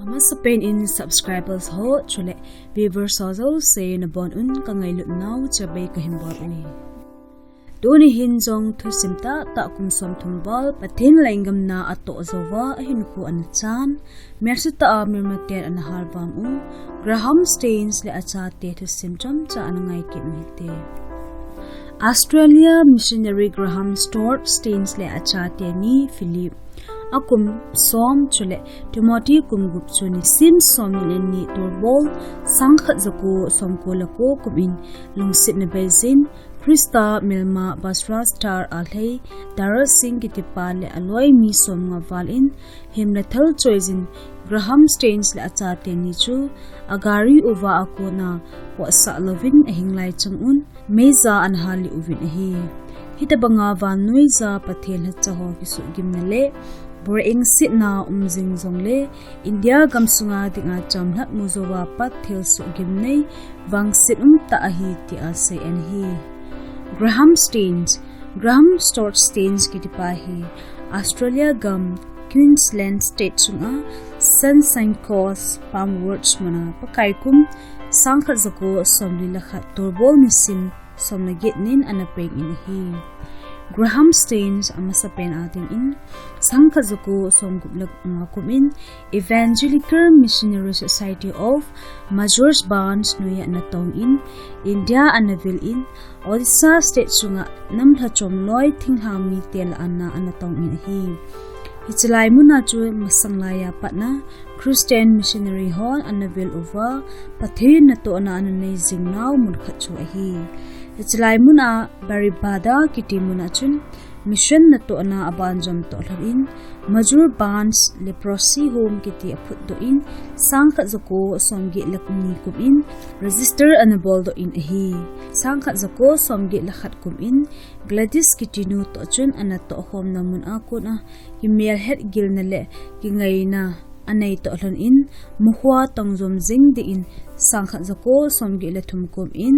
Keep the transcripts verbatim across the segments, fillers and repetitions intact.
Masapen in subscribers ho chule viewers ho jouse nabonun kangailutnau chibai kahin bol uve. Tuni hin jong thusim tahtah kum somthum val Pathen lenggam na atoh jouva ahinkho ana chan, melsetah a melmaten ana halvam u Graham Staines le achate thusim chomcha ana ngaikit u hite. Australia missionary Graham Stott Staines le achate ni Philip, akum som chule Timothy kum gup chu nisim somni le ni tolbol sangkhat jako somko le ko kum in lungsetna beijin Christa melma Basra Star a lhei Dara Singh kitipa le aloi mi somnga val in himle thal choijin Graham Staines le achate ni chu agari uva akona potsah louvin ahinglai changun meija ana hallih uvin ahi. Hitobanga vannoija Pathen lhacha ho kisuhgimna le bureingsetna um jing jongle India gamsunga dinga chamlhat mu jouva pat thil suhgimnei vangset umtah ahi tia asei in ahi. Graham Staines, Graham Stott Staines kitipa hi Australia gam Queensland State sunga Sunshine Coast Palm Ridge muna Pakai kum sangkhat jako somli le khat tolbol nisim somle get nin ana peng in ahi. Graham Staines amasapen a dingin sangkhat jako somgup le nga kum in Evangelical Missionary Society of Majorstowbahn noiya ana tongin India ana vil in Odisha State sunga nam lhachom loi thinglhang mite lah a ana tongin ahi. Hichelai muna chu masang laiya patna Christian missionary hon ana vil uva Pathen natohna ana nei jing nau mun khat chu ahi. Hichelai muna Baripada kiti muna chun mission natohna abanjom toh lhon in Majorstowbahn Leprosy Home kiti aphutdoh in sangkhat jako somget le ni kum in register ana boldoh in ahi. Sangkhat jako somget le khat kum in Gladys kitinu toh chun ana tohkhomna mun a kona kimelhetgilna le kingaina anei toh lhon in mukhua tongjom jing dingin sangkhat jako somget le thum kum in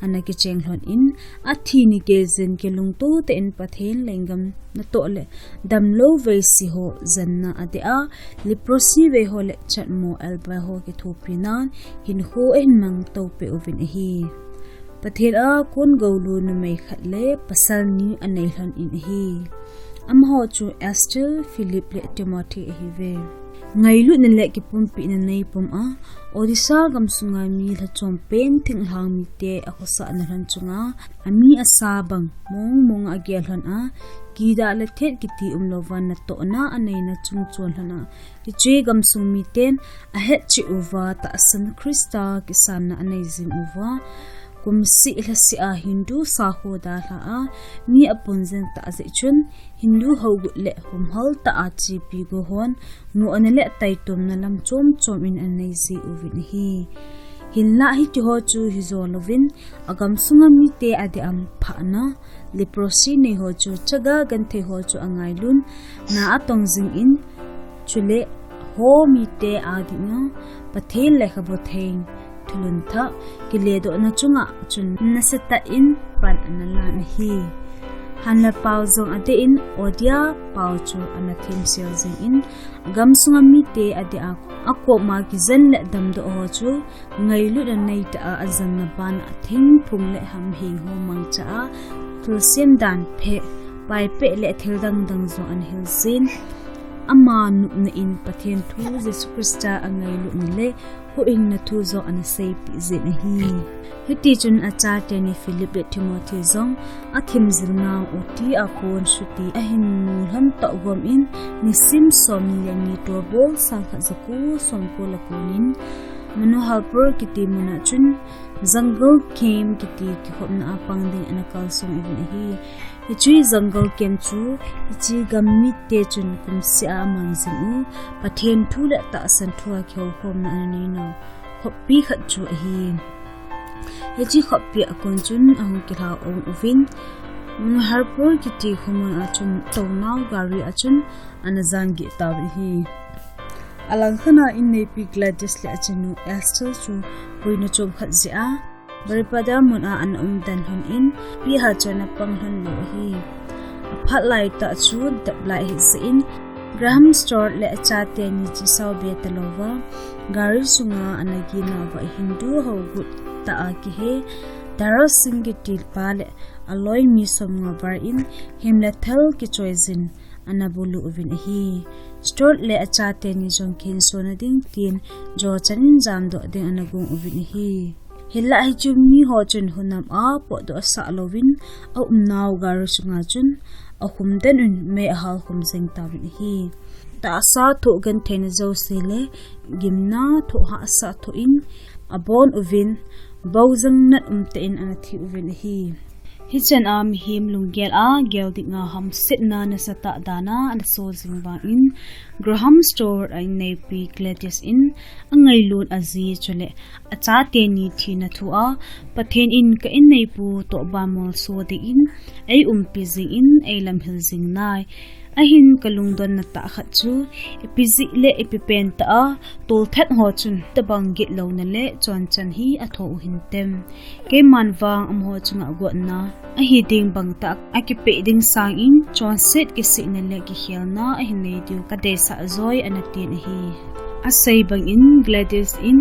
ana kicheng lhon in athi ni geijin kilungto tah in Pathen lenggam natoh le damlou veise ho janna adeh a, leprosy vei ho le chatmo elbai ho kithopi nan hinkho ahin mangto peh uvin ahi. Pathen a kon goulu numei khat le pasal ni anei lhon in ahi. Amaho chu Estelle, Philip le Timothy ahiuve. Ngailutna le kipumpina neipum a Odisha gamsunga mi lhachom pen thinglhang mite akhosahna lhon chunga ami asa bang mong mong agel lhon a, kidah le thet kiti umlouva natohna aneina chungchon lhon a, hiche gamsung miten ahetcheh uva tahsan Christa kisanna anei jing uva, kumseh lhaseh a Hindu sakho dalha a mi apung jing tah jeh chun Hindu hougut le humhal tah a chepi go hon ngohna le taitomna lam chom chom in anei ji uvin ahi. Hinlah hitiho chu hijo louvin agamsunga mite adeh a phahna leprosy neiho chu chaga gentheiho chu angailun na atong jingin, chule ho mite adinga Pathen lekhabu theng thulhun thah kiledohna chunga chun nasatah in pan analan ahi. Hanle pao jong adeh in Odia pao chu ana themsel jingin, gamsunga mite adeh a akoma kijen le damdoh ho chu ngailutna neitah a ajanna bana thingphung le hamheng ho mangcha a thilsem dan pheh, paipeh le thil dangdang jong ana hil jin, ama nopna in Pathen thu Jesu Christa angailutna le huhhingna thu jong ana seipeh jin ahi. Hitichun achateni Philip le Timothy jong athemjilnau oti a kon chuti ahin mu lhon toh gom in nisim somni le ni tolbol sangkhat jako somko le konin Manoharpur kiti muna chun Jungle Camp kiti kikhopna a pang ding ana kalsong uvin ahi. Hiche Jungle Camp chu hiche gam mite chun kumseh a amang jing u Pathen thu le tahsan thu a kihoukhomna ana neinau khoppi khat chu ahi. Hiche khoppi a kon chun ahung kilha ong uvin, Manoharpur kiti khomun a chun tounau gari a chun ana jangeh tauvin ahi. Alangkhat a inneipi Gladys le achanu Estelle chu boina chomkhat jeh a Baripada mun a ana umden lhon in, ipi hal chun ana pang lhon lou ahi. Aphat laitah chu dap lai ahijeh in, Graham Stott le achate ni chisau be talouva gari sunga ana ginauva Hindu hougut tah a kihe Dara Singh kiti pa le aloi mi somnga var in him le thal kichoijin ana bulu uvin ahi. Stott le achate ni jong kihinsona ding tin jochan in jamdoh ding ana gong uvin ahi. Hinlah hiche miho chun hunam a potdoh asah louvin aumnau gari sunga chun akhum den un mei ahal khum jeng tauvin ahi. Tahsa thoh gentheina jouse le gimna thoh hahsa thoh in abon uvin, boujang nat umtah in ana thi uvin ahi. Hichan a mihem lunggel a gel dinga hamsetna nasatah dana ana sol jing vangin, Graham Stott a inneipi Gladys in angailun aji chule achate ni thina thu a, Pathen in ka inneipu toh banmolso dingin eiumpi jingin eilamhil jing nai. Ahin kalungdonna tah khat chu, ipi jeh le ipi pentah a tolthat ho chun tobang gitlouna le chonchan hi atho u hintem. Keiman vang amaho chunga gotna ahi ding bangtah akipeh ding sangin chonset kisihna le kikhelna ahin nei diu kadeisah joi ana tin ahi. Asei bangin Gladys in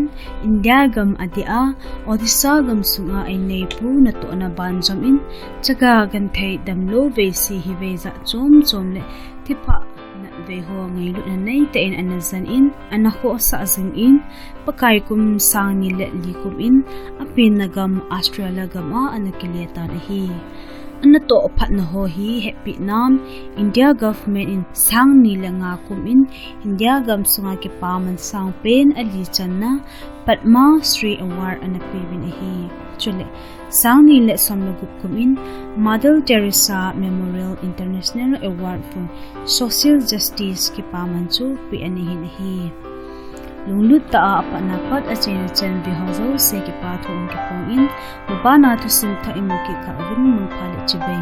India gam adeh a Odisha gam sunga inneipu natohna banjom in chaga genthei damlou veise hivei jat chomchom le thipha natvei ho ngailutna neitah in ana jan in ana khohsah jingin, Pakai kum sangni le li kum in apenna gam Australia gam a ana kile tan ahi. Anatoh phatna ho hi hetpeh nan India government in sangni le nga kum in India gam sunga kipaman sangpen ali channa Padma Shri Award ana peuvin ahi. Chule sangni le som le gup kum in Mother Teresa Memorial International Award for Social Justice kipaman chu pe ana hin ahi. Lunglut tah a apatna pat achaina chan veho jouse kipathu in kipong in, mabana thusim thah imu kit kah uvin mangpha le chibai.